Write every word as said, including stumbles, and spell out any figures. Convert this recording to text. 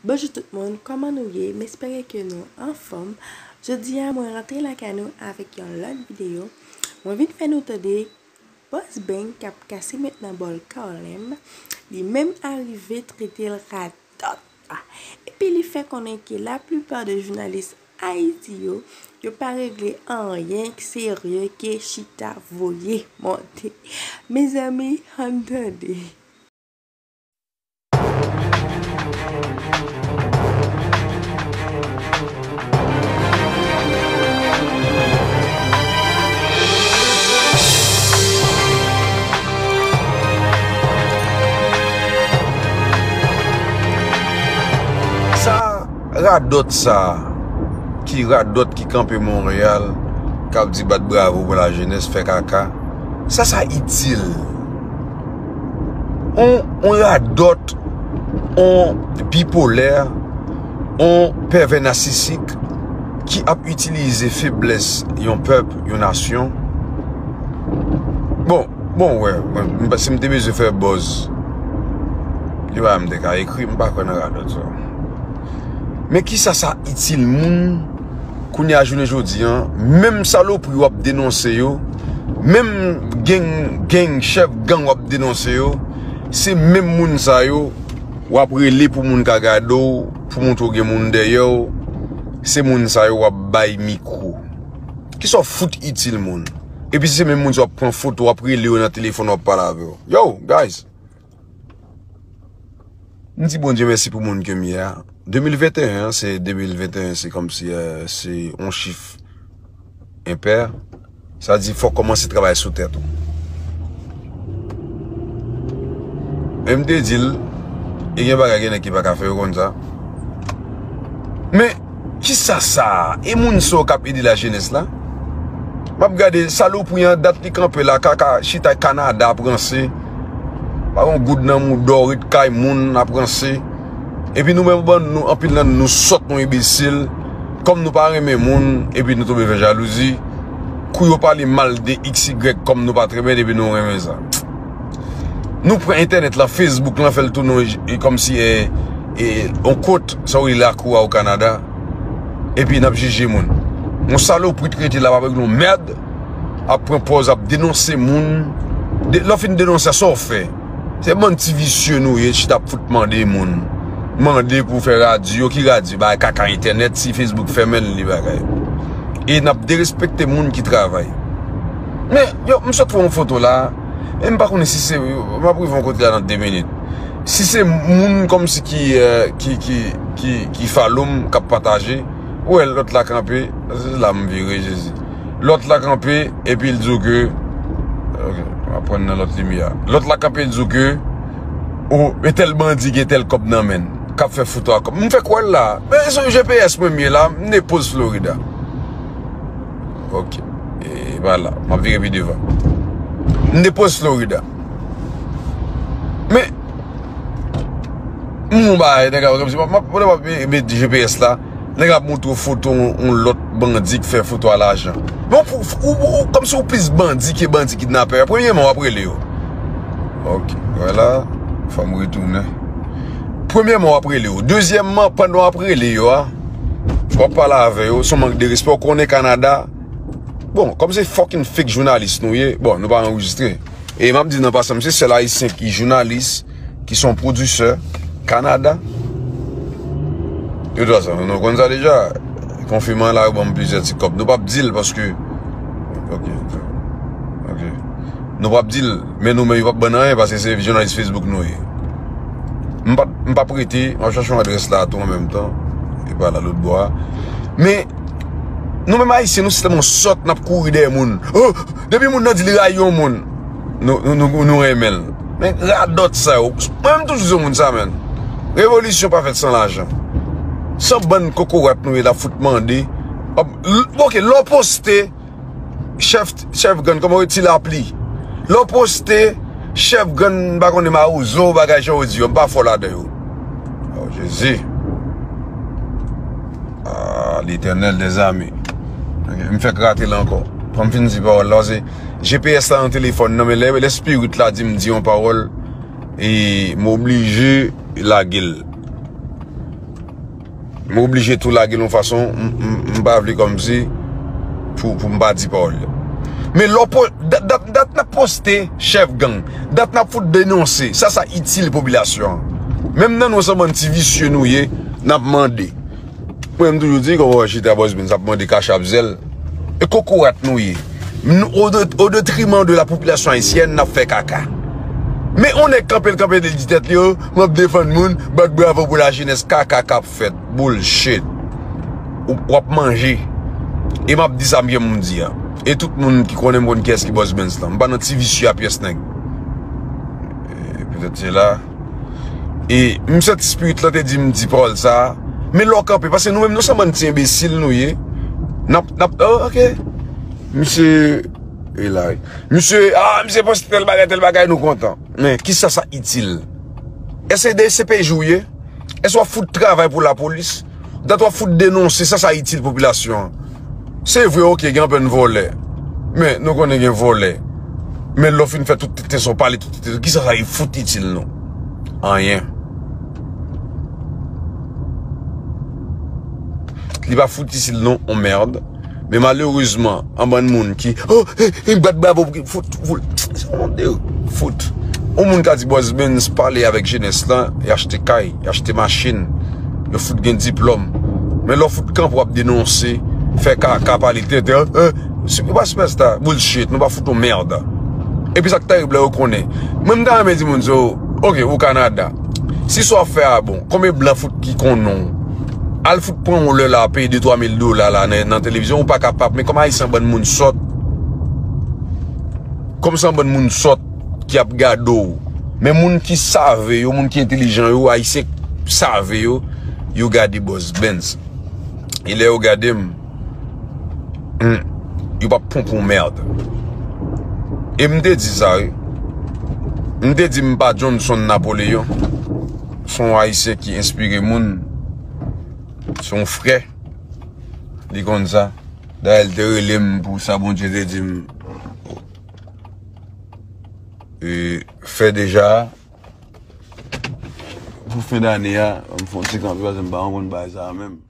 Bonjou tout moun, kòman nou ye? M espere ke nou anfòm. Jodi a, mwen rantre lakay nou avèk yon lòt videyo. Mwen vin fè nou tande Boss Bang k ap kase met nan bòl Carlem. Li menm arive trete l radòt. Epi li fè konnen ke laplipa de jounalis Ayiti yo, yo pa regle anyen k serye ke chita voye monte. Mezanmi, ann tande. Sa radòt sa, ki radòt ki kanpe Monreyal, k ap di bat bravo pou lajenès, fè kaka. Sa, sa itil. On, on radòt, on bipolè, on pèvè nasisik ki ap itilize feblès yon pèp, yon nasyon. Bon, bon, wè, mwen, mwen, si m te bezwen fè buzz, li pa m te ka ekri, m pa kwè nan radòt sa. Men kisa sa itil moun? Kounye a jounen jodi a, menm salopri w ap denonse yo, menm gang, gang, chèf gang w ap denonse yo, se menm moun sa yo w ap rele pou moun ka gade w, pou montre w gen moun dèyè w, se moun sa yo w ap bay mikwo. Kisa w fout itil moun? Epi se menm moun sa w ap pran foto, w ap rele yo nan telefòn, w ap pale avè yo. Yo, guys! M di Bondye mèsi pou moun ke m ye a. De mil venteyen an, se de mil venteyen, se kòmsi, eh, se yon chif enpè. Sa di fòk kòmanse travay sou tèt ou. E m te di l, e gen bagay gen nèg ki pa ka fè, yo konn sa. Men, kisa sa? E moun sa yo k ap ede lajenès la? M ap gade salopri an, dat li kanpe la, kaka, chita Kanada ap ranse. Pa gen goud nan mouda w, ret kay moun ap ranse. Epi nou menm, bann nou, anpil nan nou sòt, nou enbesil. Kòm nou pa renmen moun, epi nou tonbe fè jalouzi. Kou yo pale mal de X Y, kòm nou pa t renmen, epi nou renmen sa. Nou pran entènèt lan, Facebook lan, fè l tounen e kòmsi, e, e, on kot, sa w rele lakou a o Kanada. Epi n ap jije moun. Yon salopri t rete la, pa regle yon mèd, ap pran pòz, ap denonse moun. De, lè w fin denonse, sa w fè? Se bann ti visye nou ye, chita ap fout mande moun. Mande pou fè radyo, ki radyo? Bagay kaka entènèt, si Facebook fèmen l, li bagay. E n ap derespekte moun ki travay. Men, yo, m sot fè yon foto la, e m pa konnen si se, m ap rive yon kote la nan de minit. Si se moun kòmsi ki, eh, ki, ki, ki, ki follow m, k ap pataje, ou wè lòt la kanpe, se la m vire, Jezi. Lòt la kanpe, epi l di w ke, ok, m ap pran nan lòt limyè a. Lòt la kanpe, l di w ke, o, e tèl bandi gen tèl kòb nan men l, k ap fè foto a kòb. M fè kwè l la. Men se yon G P S mwen m ye la, m depoz Florida. Ok. E pa la. M ap vire pi devan. M depoz Florida. Men, m yon bagay, nèg la, kòmsi, m ap, m ap, m ap met G P S la, nèg la ap montre w foto yon, yon lòt bandi k fè foto a lajan. Men ou, ou, ou, ou, kòmsi ou plis bandi ke bandi kidnapè. Premyèman, w ap rele yo. Ok, wè la, fò m retounen. Premyèman, w ap rele yo. Dezyèmman, pandan w ap rele yo a, w ap pale avè yo, se yon mank de respè. Ou konnen Kanada, bon, kòm se fucking fake jounalis nou ye, bon, nou pa anrejistre. E m ap di nan pasan, m se sèl ayisyen ki jounalis, ki se yon pwodisè Kanada. Yo di sa, nou konn sa deja. Konfiman la, yo ban m plizyè ti kòb. Nou p ap di l paske, ok, ok. Nou p ap di l, men nou menm, yo p ap ban n anyen paske se jounalis Facebook nou ye. M p ap, m p ap rete, m ap chache yon adrès la tou an menm tan. E pa la lòt bò a. Men, nou menm ayisyen, nou se tèlman sòt, n ap kouri dèyè moun. Oh, depi moun nan di li rayi yon moun, nou, nou, nou, nou renmen l. Men radòt sa yo. Mwen menm toujou di yon moun sa, menn. Revolisyon pa fèt san lajan. Se yon bann kokorat nou ye la fout mande. Ap, l-, ok, lè w poste, chèf, chèf gang, kòman yo, Ti Lapli. Lè w poste, chèf gang, m pa konnen Mawozo, bagay jan yo di yo, m pa fò ladan yo. Oh, Jezi. Ah, Letènèl dèzame. Ok, m fèk rate l ankò. Fò m fin di pawòl la, se G P S la nan telefòn nan, men lè, lè spirit la di m di yon pawòl, e m oblije lage l. M oblije tou lage l yon fason, m, m, m pa vle kòmsi pou, pou m pa di pawòl yo. Men lè w po-, dat, dat, dat n ap poste chèf gang, dat n ap fout denonse, sa, sa itil popilasyon an. Menm nan nou se bann ti visye nou ye, n ap mande. Mwen, m toujou di, kòman w chita Bòs Benz ap mande kachap zèl? E kokorat nou ye. Nou, o de-, o detriman de la popilasyon ayisyèn, n ap fè kaka. Men on nèg kanpe, l kanpe, l di tèt li, "Oh, m ap defann moun, bat bravo pou lajenès," kaka k ap fèt. Bullshit. Ou, w ap manje. E m ap di sa m gen pou m di a. E tout moun ki konnen m konn kiyès ki Bòs Benz lan. M pa nan ti visye a pyès nèg. E, petèt se la. E m santi spirit lan te di m di pawòl sa a. Men lè w kanpe, paske nou menm nou se bann ti enbesil nou ye. N ap, n ap, oh, ok. Misye, e la, wi. Misye, ah, misye poste tèl bagay, tèl bagay, nou kontan. Men, kisa sa itil? Èske de C P J ou ye? Èske w ap fout travay pou lapolis? Dat w ap fout denonse, sa, sa itil popilasyon an? Se vre, ok, gen anpèn vòlè. Men, nou konnen gen vòlè. Men lè w fin fè tout tenten sa w pale, tout tenten sa, kisa sa fout itil nou? Anyen. Li pa fout itil nou, on mèd. Men malerezman, an bann moun ki, oh, eh, eh, bat bravo pou ki, fout, fout, fout. On moun ka di Bòs Benz pale avèk jenès lan, y achte kay, y achte machin, yo fout gen diplòm. Men lè w fout kanpe w ap denonse, fè kaka, pale tenten, eh, eh, se pa sipèsta, bullshit, nou pa fout on mèd. Epi sa k terib la, yo konnen. Mwen, m ta renmen di moun sa, ok, ou Kanada. Si sa w ap fè a bon, konbyen blan fout ki konnen w? Al fout pran yon lè la, peye de twa mil dola la nan, nan televizyon, ou pa kapab. Men kòm Ayisyen, bann moun sòt. Kòm se yon bann moun sòt ki ap gade w. Men moun ki save yo, moun ki entelijan yo, Ayisyen save yo, yo gade Bòs Benz. E lè yo gade m, hmm, yo p ap ponpe yon mèd. E m te di sa, wi. M te di m pa Johnson Napoléon. Se yon Ayisyen ki enspire moun. Se yon frè. Li konn sa. Dayè, li te rele m pou sa Bondye te di m, e, fè deja. Pou fen dane a, m fè yon ti kanpe, paske m pa konn bagay sa a menm.